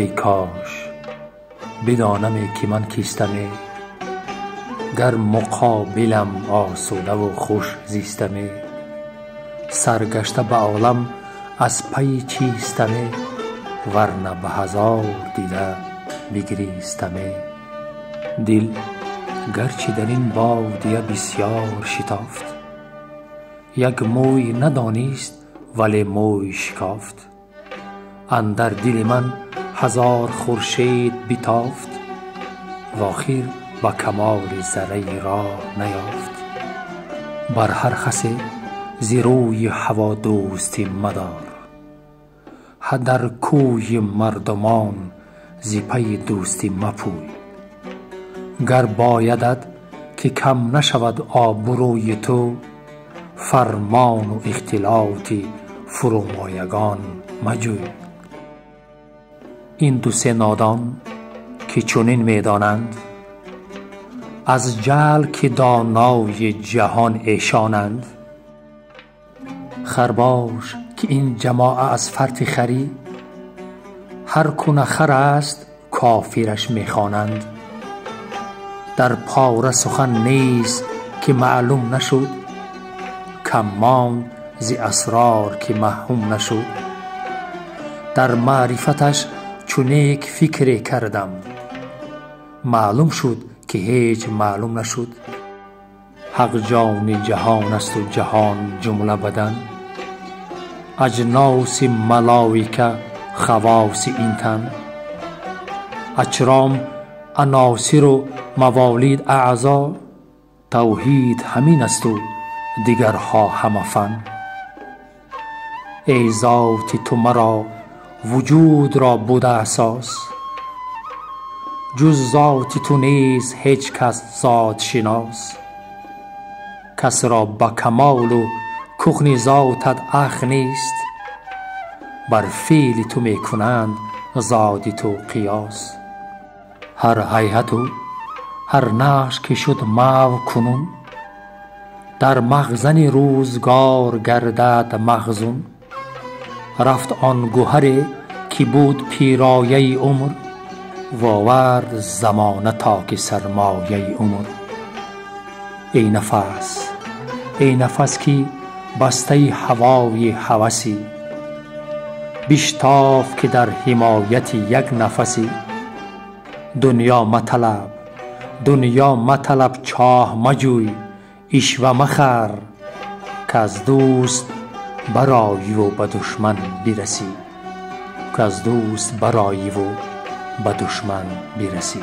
Эй кош бидонаме ки ман кистаме, гар муқобилам осудаву хуш зистаме. Саргашта ба олам аз пайи чистаме, варна ба ҳазор дида бигиристаме. Дил гарчи дар ин бодия бисёр шитофт, як мӯй надонист, вале мӯй шикофт. Андар дили ман ҳазор хуршед битофт, вохир ба камоли зарраи роҳ наёфт. Бар ҳар хасе зи рӯи ҳаво дӯстӣ мадор, дар кӯи мардумон зи пайи дӯстӣ мапӯй. Гар боядат ки кам нашавад обрӯи ту, фармону ихтилоти фурӯмоягон маҷӯй. Ин ду-се нодон ки чунин медонанд, аз ҷаҳл ки донои ҷаҳон эшонанд. Хар бош ки ин ҷамоа аз фарти харӣ, ҳар куна хар аст кофираш мехонанд. Дар пора сухан нест ки маълум нашуд, кам монд зи асрор ки маҳҳум нашуд. Дар маърифаташ чу нек фикре кардам, маълум шуд ки ҳеҷ маълум нашуд. Ҳақ ҷони ҷаҳон асту ҷаҳон ҷумла бадан, аҷноси малоика хавоси ин тан. Аҷром аносиру маволид аъзо, тавҳид ҳамин асту дигарҳо ҳама фан. Эй зоти ту маро вуҷудро буда асос, ҷуз зоти ту нест ҳеҷ кас зотшинос. Касро ба камолу кухни зотат ах нест, бар феъли ту мекунанд зоди ту қиёс. Ҳар ҳайҳату ҳар нақш ки шуд мав кунун, дар мағзани рӯзгор гардад мағзун. Рафт он гӯҳаре ки буд пирояи умр, вовард замона то ки сармояи умр. Эй нафас, эй нафас ки бастаи ҳавои ҳавасӣ, биштоф ки дар ҳимояти як нафасӣ. Дунё маталаб, дунё маталаб, чоҳ маҷӯй, ишва махар, ки аз дӯст бароиву ба душман бирасӣ, ки аз дӯст бароиву ба душман бирасӣ.